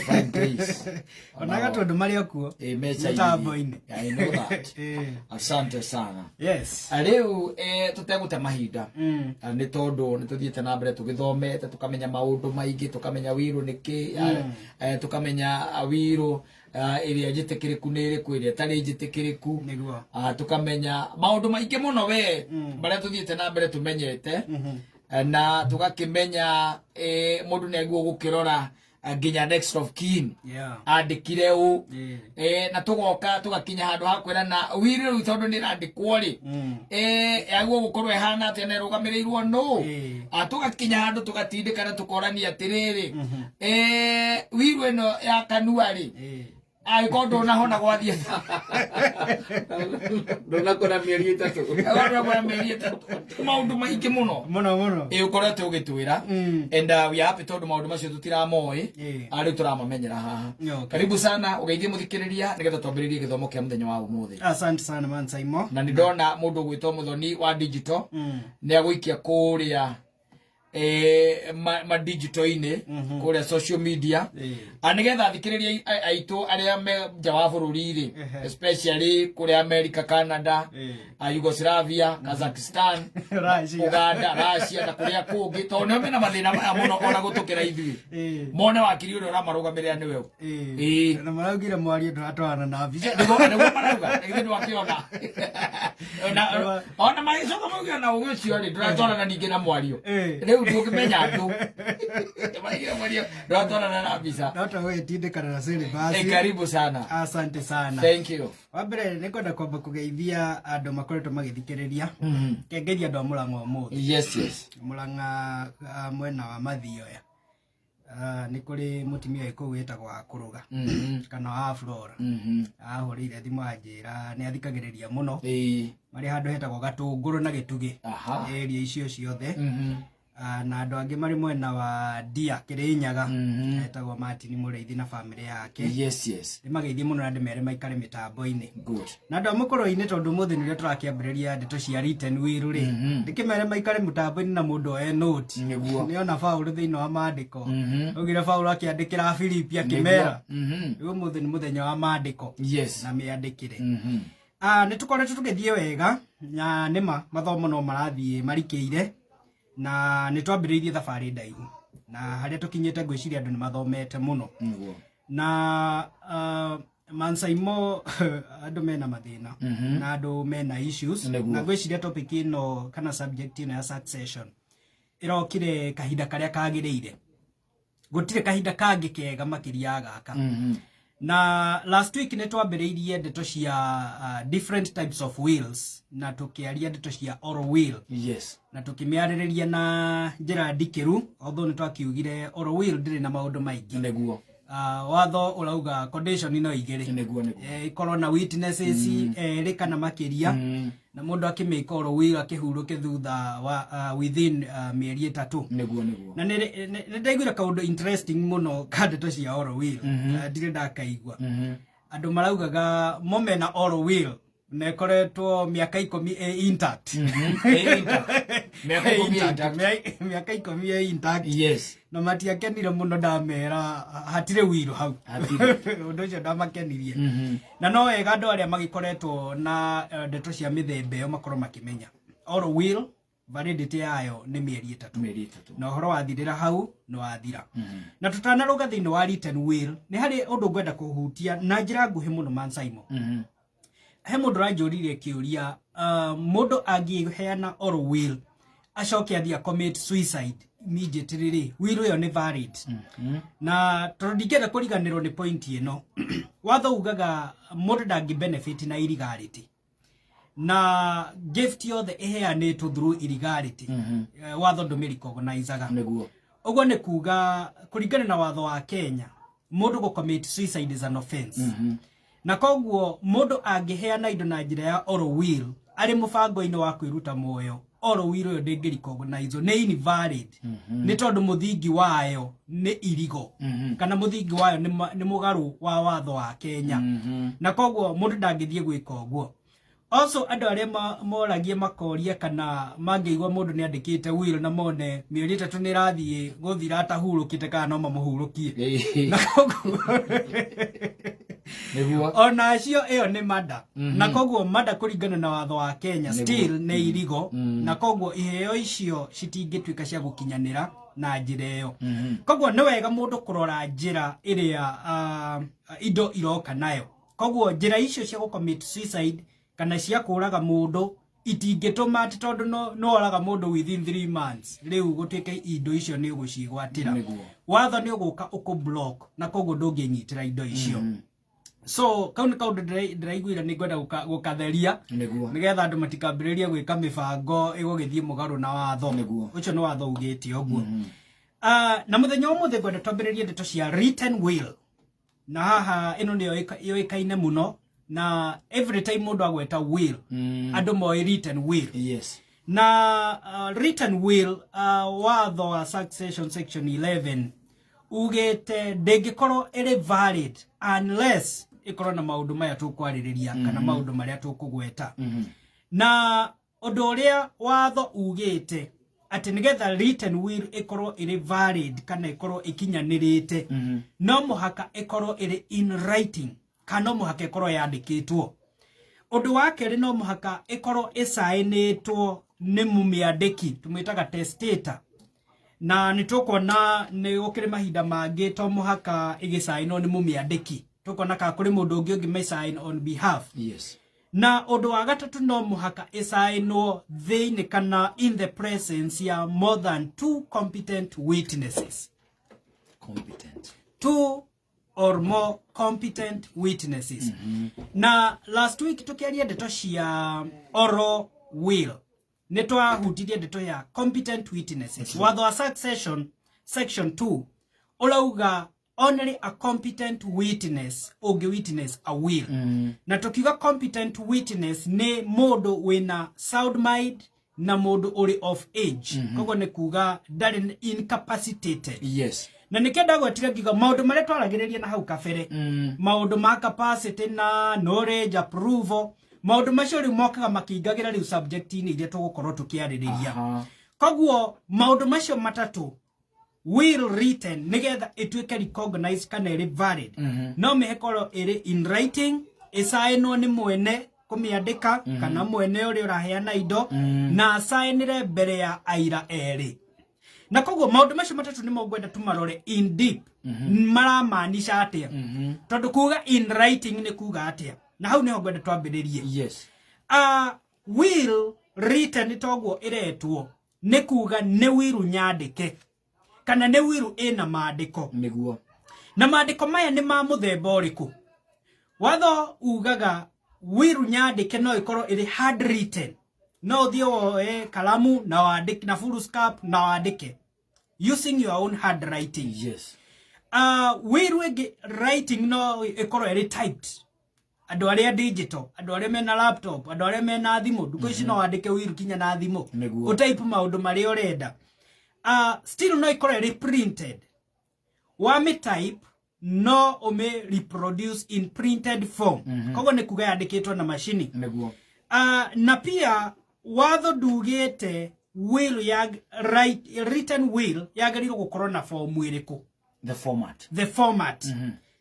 Fine place. Onaga tondũ marĩ o kuo. Eh, mecha Mĩtambo-inĩ. I know that. Asante sana. Yes. Rĩu tũtegũte mahinda. Nĩ tondũ nĩ tũthiĩte na mbere tũgĩthomete, tũkamenya maũndũ maingĩ, tũkamenya wĩrũ nĩ kĩ, tũkamenya wĩrũ ĩrĩa njĩtĩkĩrĩku nĩ ĩrĩkũ, ĩrĩa ĩtarĩ njĩtĩkĩrĩku. Nĩguo. Tũkamenya maũndũ maingĩ mũno we marĩa tũthiĩte na mbere tũmenyete. Na tũgakĩmenya mũndũ nĩ agĩrĩirwo gũkĩrora nginya next of kin andĩkire ũ. Na tũgoka tũgakinya handũ ha kwĩrana wiri rĩu tondũ nĩ ĩrandĩkwo rĩ, yagĩrĩirwo gũkorwo ĩhana atĩa na ĩrũgamĩrĩirwo nũ. Tũgakinya handũ tũgatindĩkana tũkorania atĩrĩrĩ, wiru ĩno ya kanua rĩ, angĩkorwo ndũnahona gwathiĩ Ndũnakora mĩeri 3. Ndũnakora mĩeri 3, maũndũ maingĩ mũno. Mũno mũno. Ĩ, ũkoretwo ũgĩtwĩra and we are happy tondũ maũndũ macio tũtiramoĩ. Rĩu tũramamenyera haha. Karibu sana, ũgeithie mũthikĩrĩria nĩgetha twambĩrĩrie gĩthomo kĩa mũthenya wa ũmũthĩ. Asante sana, man Saimo. Na nĩ ndona mũndũ ũgwĩtwo Mũthoni wa digital nĩ agũikia kũrĩa ma digital-inĩ, kũrĩa social media, nĩgetha athikĩrĩria aitũ arĩa me nja wa bũrũri rĩ, especially kũrĩa America, Canada, Yugoslavia, Kazakhstan, Russia. Uganda, Russia na kũrĩa kũngĩ, tondũ nĩo mena mathĩna maya mũno ona gũtũkĩra ithuĩ, mone wakiri ũrĩa ũramarũgamĩrĩra nĩwe ũ. Na maraugire mwario ndũratwarana na mbica. Nĩguo marauga, githĩ ndwakĩona ona magĩcoka mauge ona ũgĩ ũcio rĩ ndũratwarana ningĩ na mwario. Rĩu ndũngĩmenya andũ maigire mwario ndũratwarana na mbica. No tũgũgĩtindĩkana na syllabus. Karibu sana. Asante sana. Thank you. Wa mbere nĩ kwenda kwamba kũgeithia andũ makoretwo magĩthikĩrĩria. Kengeria andũ a Mũrang'a ũmũthĩ. Yes. Mũrang'a, mwena wa Mathioya. Nĩ kũrĩ mũtumia wĩ kũu wĩtagwo wa kũrũga kana wa Flora. Ahũrĩire thimũ anjĩra nĩ athikagĩrĩria mũno. Marĩ handũ hetagwo Gatũngũrũ na Gĩtugĩ. Area icio ciothe. Na andũ angĩ marĩ mwena wa Ndia Kĩrĩnyaga, etagwo Martin Mũrĩithi na bamĩrĩ yake. Yes. Ndĩmageithie mũno na ndĩmere maikare mĩtambo-inĩ. Good. Na andũ a mũkũrũ-inĩ, tondũ ũmũthĩ nĩrĩo tũrakĩambĩrĩria ndeto cia written will rĩ, ndĩkĩmere maikare mũtambo-inĩ na mũndũ oe note. Nĩona Paũlũ thĩinĩ wa maandĩko, augire Paũlũ akĩandĩkĩra Filipi akĩmera, rĩu ũmũthĩ nĩ mũthenya wa maandĩko na mĩandĩkĩre. Nĩ tũkoretwo tũgĩthiĩ wega na nĩma mathomo no marathiĩ marikĩire, na nĩ twambĩrĩirie thabarĩ ndaihu na harĩa tũkinyĩte ngwĩciria andũ nĩ mathomete mũno. Na Mansaimo, andũ mena mathĩna na andũ mena issues. Na ngwĩciria topic ĩno kana subject ĩno ya succession ĩrokire kahinda karĩa kagĩrĩire. Gũtirĩ kahinda kangĩ kega makĩria ya gaka. Na last week nĩ twambĩrĩirie ndeto cia different types of wills, na tũkĩaria ndeto cia oral will. Na tũkĩmĩarĩrĩria na njĩra ndikĩru, although nĩ twakiugire oral will ndĩrĩ na maũndũ maingĩ. Watho ũrauga condition no igĩrĩ. Nĩguo nĩguo. Ikorwo na witnesses erĩ kana makĩria, na mũndũ akĩmĩka oral will akĩhurũke thutha wa within mĩeri 3. Nĩguo nĩguo. Na nĩ ndaiguire kaũndũ interesting mũno ka ndeto cia oral will. Ndirĩ ndakaigua. Andũ maraugaga mo mena oral will na ĩkoretwo mĩaka 10 ĩ intact. Ĩ intact. Mĩaka 10 ĩ intact. Mĩaka 10 ĩ intact. Na matiakenire mũno ndamera hatirĩ will hau. Hatirĩ. Ũndũ ũcio ndamakenirie. Na no wega andũ arĩa magĩkoretwo na ndeto cia mĩthemba ĩyo makorwo makĩmenya oral will validity yayo nĩ mĩeri 3. Mĩeri 3. Na ũhoro wathirĩra hau nĩ wathira. Na tũtanarũga thĩinĩ wa written will, nĩ harĩ ũndũ ngwenda kũhutia na njĩra nguhĩ mũno, man Simon. He mũndũ ũranjũririe kĩũria, mũndũ angĩheana oral will acoke athiĩ commit suicide immediately rĩ, will ĩyo nĩ valid? Na tondũ ndingĩenda kũriganĩrwo nĩ point ĩno, watho ugaga mũndũ ndangĩ benefit na illegality, na gift yothe ĩheanĩtwo through illegality, watho ndũmĩrecognizaga. Ũguo nĩ kuga kũringana na watho wa Kenya, mũndũ gũ commit suicide is an offense. Na koguo mũndũ angĩheana indo na njĩra ya oral will arĩ mũbango-inĩ wa kwĩruta muoyo, oral will ĩyo ndĩngĩrecognizwo, nĩ invalid, nĩ tondũ mũthingi wayo nĩ irigo, kana mũthingi wayo nĩ mũgarũ wa watho wa Kenya, na koguo mũndũ ndangĩthiĩ gwĩka ũguo. Also andũ arĩa moragia makoria kana mangĩigua mũndũ nĩ andĩkĩte will na mone mĩeri 3 nĩ ĩrathiĩ gũthira atahurũkĩte kana no mamũhurũkie. Na koguo nĩguo ona acio ĩyo nĩ mada. Na koguo mada kũringana na watho wa Kenya still nĩ irigo, na koguo iheo icio citingĩtuĩka cia gũkinyanĩra na njĩra ĩyo. Koguo nĩ wega mũndũ kũrora njĩra ĩrĩa indo iroka nayo. Koguo njĩra icio cia gũ-commit suicide kana cia kũraga mũndũ itingĩtũma atĩ tondũ no oraga mũndũ within 3 months rĩu gũtuĩke indo icio nĩ ũgũciĩgwatĩra. Watho nĩ ũgũka ũkũ-block na koguo ndũngĩnyitĩra indo icio. So kau nĩ kaũndũ ndĩraiguire nĩ ngwenda gũkatheria nĩgetha andũ matikambĩrĩrie gwĩka mĩbango ĩgũgĩthiĩ mũgarũ na watho. Ũcio nĩ watho ugĩte ũguo. Na mũthenya ũmũthĩ ngwenda twambĩrĩrie ndeto cia written will. Na haha ĩno nĩyo yũĩkaine mũno, na every time mũndũ agweta will andũ moĩ written will. Yes. Na written will, watho wa succession section 11 ugĩte ndĩngĩkorwo ĩrĩ valid unless ĩkorwo na maũndũ maya tũkwarĩrĩria kana maũndũ marĩa tũkũgweta. Na ũndũ ũrĩa watho ugĩte atĩ nĩgetha written will ĩkorwo ĩrĩ valid kana ĩkorwo ĩkinyanĩrĩte, no mũhaka ĩkorwo ĩrĩ in writing kana no mũhaka ĩkorwo yandĩkĩtwo. Ũndũ wa kerĩ, no mũhaka ĩkorwo ĩcaĩnĩtwo nĩ mũmĩandĩki, tũmwĩtaga testator. Na nĩ tũkuona nĩ gũkĩrĩ mahinda mangĩ to mũhaka ĩgĩcaĩnwo nĩ mũmĩandĩki, tũkona kana kũrĩ mũndũ ũngĩ ũngĩmĩsign on behalf. Yes. Na ũndũ wa gatatũ, no mũhaka ĩcaĩnwo thĩinĩ kana in the presence ya more than 2 competent witnesses. Competent. 2 or more competent witnesses. Na last week tukiaria ndeto cia oral will, nĩ twahutirie ndeto ya competent witnesses. Watho wa succession section 2 ũrauga only a competent witness ũngĩ witness a will. Na tukiuga competent witness nĩ mũndũ wĩna sound mind na mũndũ ũrĩ of age. Koguo nĩ kuga ndarĩ incapacitated. Yes. Na nĩkĩo ndagwetire ngiuga maũndũ marĩa twaragĩrĩria na hau kabere, maũndũ ma capacity na knowledge approval, maũndũ macio rĩu mokaga makĩingagĩra rĩu subject-inĩ iria tũgũkorwo tũkĩarĩrĩria. Koguo maũndũ macio matatũ, will written nĩgetha ĩtuĩke recognized kana ĩrĩ valid, no mĩhekorwo ĩrĩ in writing, ĩcaĩnwo nĩ mwene kũmĩandĩka kana mwene ũrĩa ũraheana indo, na acaĩnĩre mbere ya aira erĩ. Na koguo maũndũ macio matatũ nĩmo ngwenda tũmarore in deep, maramaanisha atĩa, tondũ kuga in writing nĩ kuga atĩa, na hau nĩho ngwenda twambĩrĩrie. Yes. Will written toguo ĩretwo nĩ kuga nĩ wiru nyandĩke kana nĩ wiru ĩna maandĩko. Nĩguo. Na maandĩko maya nĩ ma mũthemba ũrĩkũ? Watho ugaga wiru nyandĩke no ĩkorwo ĩrĩ handwritten, no ũthiĩ woe kalamu na wandĩke na foolscap na wandĩke using your own handwriting. Yes. Wiru ĩngĩ writing no ĩkorwo ĩrĩ typed. Andũ arĩa digital, andũ arĩa mena laptop, andũ arĩa mena thimũ, ndukũ ici no wandĩke wiru kinya na thimũ, ũtype maũndũ marĩa ũrenda. Still no ĩkorwo ĩrĩ printed. Wamĩ type no ũmĩ reproduce in printed form. Koguo nĩ kuga yandĩkĩtwo na macini. Nĩguo. Na pia watho ndugĩte will ya written will yagĩrĩirwo gũkorwo na form ĩrĩkũ. The format. The format.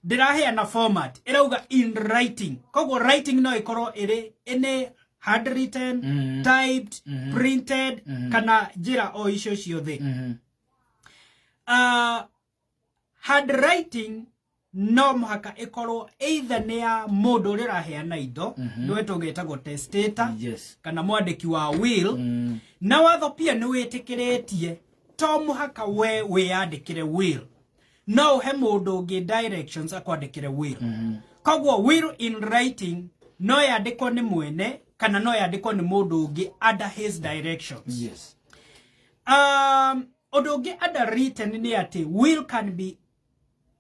Ndĩraheana format ĩrauga in writing. Koguo writing no ĩkorwo ĩrĩ ĩnĩ handwritten, typed, printed, kana njĩra o icio ciothe. Handwriting no mũhaka ĩkorwo either nĩ ya mũndũ ũrĩa ũraheana indo, nĩwe tũgĩtagwo testator, Yes. kana mwandĩki wa will. Na watho pia nĩ wĩtĩkĩrĩtie to mũhaka we wĩyandĩkĩre will, no ũhe mũndũ ũngĩ directions akwandĩkĩre will. Koguo will in writing no yandĩkwo nĩ mwene kana no yandĩkwo nĩ mũndũ ũngĩ under his directions. Yes. Ũndũ ũngĩ under written nĩ atĩ will can be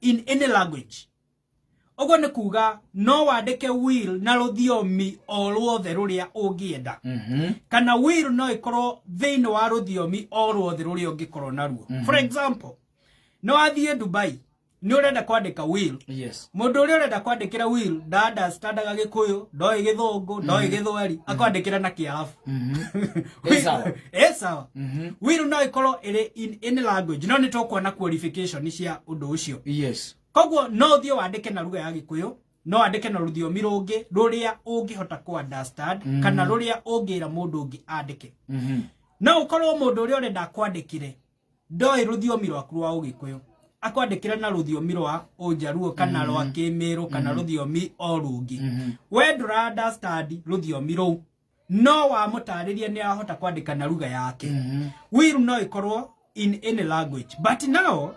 in any language. Ũguo nĩ kuga no wandĩke will na rũthiomi o ruothe rũrĩa ũngĩenda. Kana will no ĩkorwo thĩinĩ wa rũthiomi o ruothe rũrĩa ũngĩkorwo naruo. For example, no wathiĩ Dubai Nĩ ũrenda kwandĩka will. Mũndũ ũrĩa ũrenda kwandĩkĩra will nda understandaga Gĩkũyũ, ndoĩ Gĩthũngũ, ndoĩ Gĩthweri, akwandĩkĩra na Kĩarabu. Ĩ sawa. Ĩ sawa. Will no ĩkorwo ĩrĩ in any language, no nĩ tũkuona qualification cia ũndũ ũcio. Koguo no ũthiĩ wandĩke na lugha ya Gĩkũyũ, no wandĩke na rũthiomi rũngĩ rũrĩa ũngĩhota kũ understand kana rũrĩa ũngĩra mũndũ ũngĩ andĩke. No ũkorwo mũndũ ũrĩa ũrenda akwandĩkĩre ndoĩ rũthiomi rwaku rwa Ũgĩkũyũ, akwandĩkĩre na rũthiomi rwa Ũnjaruo kana rwa Kĩmĩrũ kana rũthiomi o rũngĩ. We ndũra understand rũthiomi rũu, no wamũtarĩria nĩ ahota kwandĩka na lugha yake. Will no ĩkorwo in any language, but now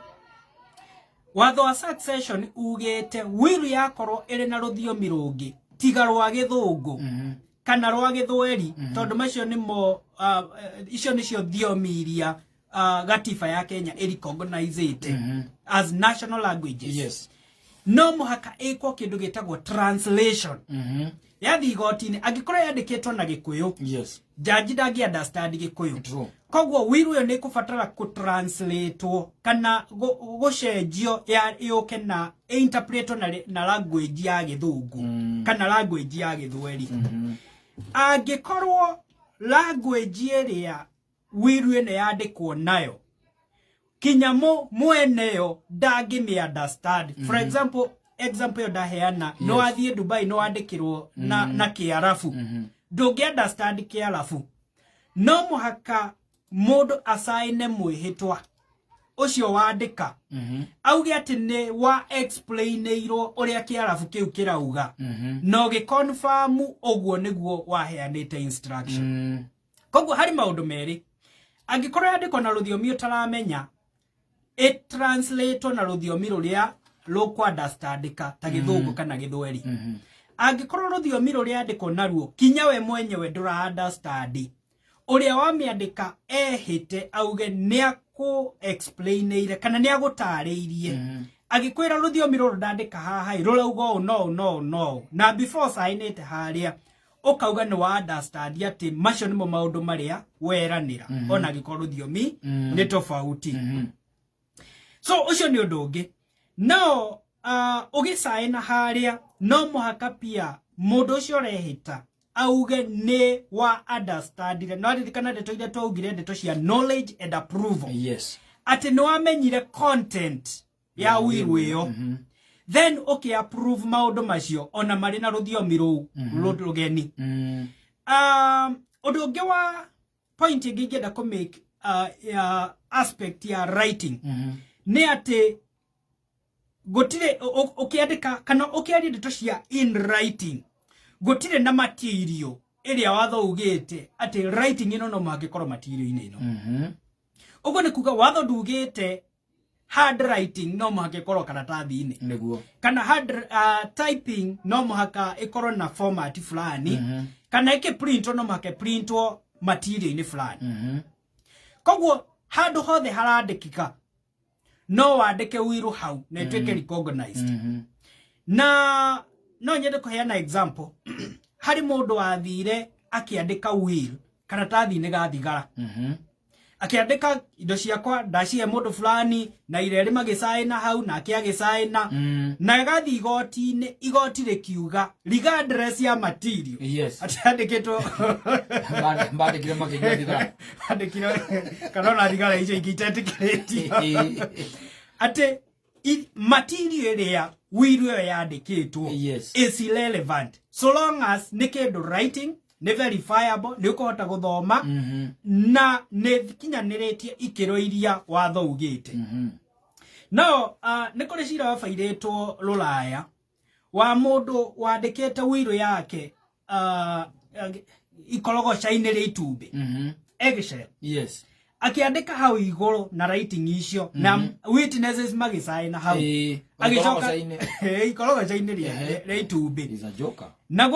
watho wa succession ugĩte will yakorwo ĩrĩ na rũthiomi rũngĩ tiga rwa Gĩthũngũ kana rwa Gĩthweri, tondũ macio nĩmo icio nĩcio thiomi iria gatiba ya Kenya ĩrecognizĩte as national languages. No mũhaka ĩkwo kĩndũ gĩtagwo translation. Yathiĩ igoti-inĩ, angĩkorwo yandĩkĩtwo na Gĩkũyũ, jaji ndangĩ understand Gĩkũyũ. Koguo will ĩyo nĩ ĩkũbatara kũ-translatewo kana gũcenjio ya yũke na interpretwo na language ya Gĩthũngũ kana language ya Gĩthweri. Angĩkorwo language ĩrĩa will ĩno yandĩkwo nayo kinya mweneyo ndangĩmĩ understand. For example ĩyo ndaheana, no athiĩ Dubai no wandĩkĩrwo na Kĩarabu, ndũngĩ understand Kĩarabu, no mũhaka mũndũ acaine mwĩhĩtwa ũcio wandĩka, auge atĩ nĩ wa explainĩirwo ũrĩa Kĩarabu kĩu kĩrauga na ũgĩconfirm ũguo nĩguo waheanĩte instruction. Koguo harĩ maũndũ merĩ: angĩkorwo yandĩkwo na rũthiomi ũtaramenya, ĩ-translate na rũthiomi rũrĩa rũkũ-understandĩka ta Gĩthũngũ kana Gĩthweri. Angĩkorwo rũthiomi rũrĩa andĩkwo naruo kinya we mwenyewe ndũra understand, ũrĩa wamĩandĩka ehĩte auge nĩ akũ explainĩire kana nĩ agũtarĩirie, agĩkwĩra rũthiomi rũrũ ndandĩka haha ĩ, rũrauga ũũ no ũũ no ũũ no ũũ, na before sainĩte harĩa ũkauga nĩ wa understand atĩ macio nĩmo maũndũ marĩa weranĩra, ona angĩkorwo rũthiomi nĩ tofauti. So ũcio nĩ ũndũ ũngĩ. No ũgĩcaĩna harĩa, no mũhaka pia mũndũ ũcio ũrehĩta auge nĩ wa understandire. No ririkana ndeto iria twaugire, ndeto cia knowledge and approval, atĩ nĩ wamenyire content ya will ĩyo, then ũkĩ approve maũndũ macio ona marĩ na rũthiomi rũu rũgeni. Ũndũ ũngĩ wa point ĩngĩ ingĩenda kũ make ya aspect ya writing nĩ atĩ gũtirĩ ũkĩandĩka kana ũkĩaria ndeto cia in writing, gũtirĩ na material ĩrĩa watho ugĩte atĩ writing ĩno no mũhaka ĩkorwo material-inĩ ĩno. Ũguo nĩ kuga watho ndugĩte handwriting no mũhaka ĩkorwo karatathi-inĩ kana typing no mũhaka ĩkorwo na format fulani, kana ĩkĩprintwo no mũhaka ĩprintwo material-inĩ fulani. Koguo handũ hothe harandĩkĩka no wandĩke will hau na ĩtuĩke recognized. Na no nyende kũheana example harĩ mũndũ wathire akĩandĩka will karatathi-inĩ ga thigara, akĩandĩka indo ciakwa ndacihe mũndũ fulani, na irerĩ magĩcaĩna hau nake agĩcaĩna, na ĩgathiĩ igoti-inĩ, igoti rĩkiuga regardless ya material atĩ andĩkĩtwo Bandĩkire makĩnyua thigara. Andĩkire kana ona thigara icio ingĩ itetĩkĩrĩtio, atĩ material ĩrĩa will ĩyo yandĩkĩtwo is irrelevant so long as nĩ kĩndũ writing, nĩ verifiable, nĩ ũkũhota gũthoma na nĩ kinyanĩrĩtie ikĩro iria watho ugĩte. No nĩ kũrĩ cira wabairĩtwo rũraya wa mũndũ wandĩkĩte will yake ikorogoca-inĩ rĩa itumbĩ, eggshell, akĩandĩka hau igũrũ na writing icio na witnesses magĩcaina hau. Agĩcoka ikorogoca-inĩ. Ikorogoca-inĩ rĩa itumbĩ. Is a joker. Na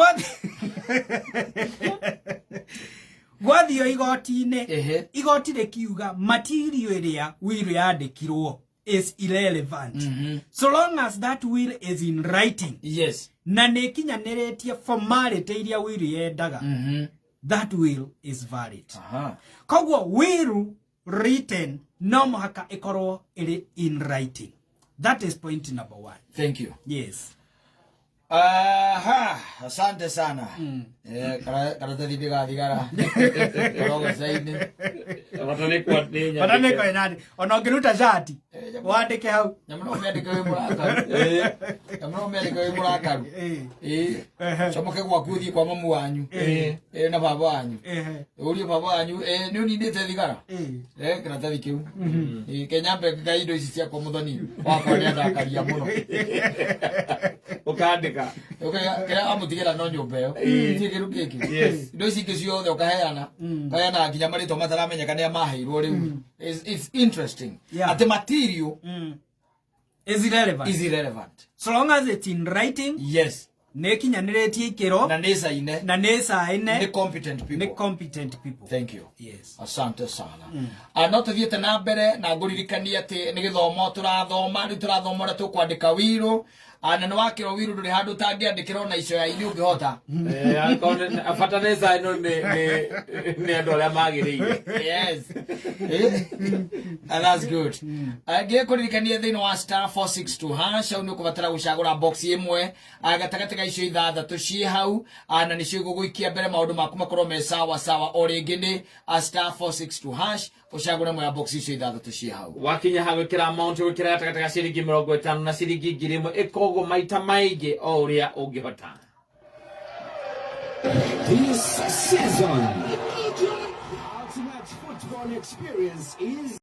gwathio igoti-inĩ, igoti rĩkiuga material ĩrĩa will yandĩkirwo is irrelevant so long as that will is in writing na nĩ ĩkinyanĩrĩtie formality iria will yendaga, that will is valid. Koguo will written no mũhaka ĩkorwo ĩrĩ in writing. That is point number one. Thank you. Yes. Aha, asante sana. Karatathi ga thigara. Karogoca-inĩ. Bata nĩ kwa nĩ Bata nĩ nyandĩke. kwena ona ũngĩruta cati wandĩke hau. Nyamũ no ũmĩandĩke wĩ mũrakaru. Nyamũ no ũmĩandĩke wĩ mũrakaru. Comoke gwaku ũthiĩ kwa mamu wanyu. Na baba wanyu. Ũrie baba wanyu, nĩ ũninĩte thigara? Kĩratathi kĩu. Kenyambe ngai indo ici ciakwa mũthoni wakwa nĩ athakaria mũno. Ũkandĩka. Kĩrĩa amũtigĩra no nyũmba ĩyo. Ti kĩndũ kĩngĩ. Yes. Indo ici ingĩ ciothe ũkaheana. Ũkaheana nginya marĩtwa mataramenyeka nĩa maheirwo rĩu. It's interesting. Yeah. Atĩ material Is irrelevant. is irrelevant. So long as it's in writing, Yes. nĩ ĩkinyanĩrĩtie ikĩro Na nĩ caine. na nĩ caine Nĩ competent nĩ people. competent people. Thank you. Yes. Asante sana. No tuthiĩte na mbere na ngũririkanie atĩ nĩ gĩthomo tũrathoma, rĩu tũrathoma ũrĩa tũkwandĩka wiro. Na nĩ wakĩrwo wiro ndũrĩ handũ ũtangĩandĩkĩra ona icoya-inĩ ũngĩhota. Angĩkorwo bata nĩ caino nĩ andũ arĩa magĩrĩire. Yes. And that's good. Ngĩkũririkanie thĩinĩ wa star 462 hash, hau nĩ ũkũbatara gũcagũra box ĩmwe gatagatĩ ka icio ithathatũ ciĩ hau, na nĩcio igũgũikia mbere maũndũ maku makorwo me sawa sawa. O rĩngĩ nĩ star 462 hash, ũcagũre ĩmwe ya box icio ithathatũ ciĩ hau. Wakinya hau ĩkĩra amount gwĩkĩra gatagatĩ ga ciringi 50 na ciringi 1000 ĩkoguo maita maingĩ o ũrĩa ũngĩhota. This season, the ultimate football experience is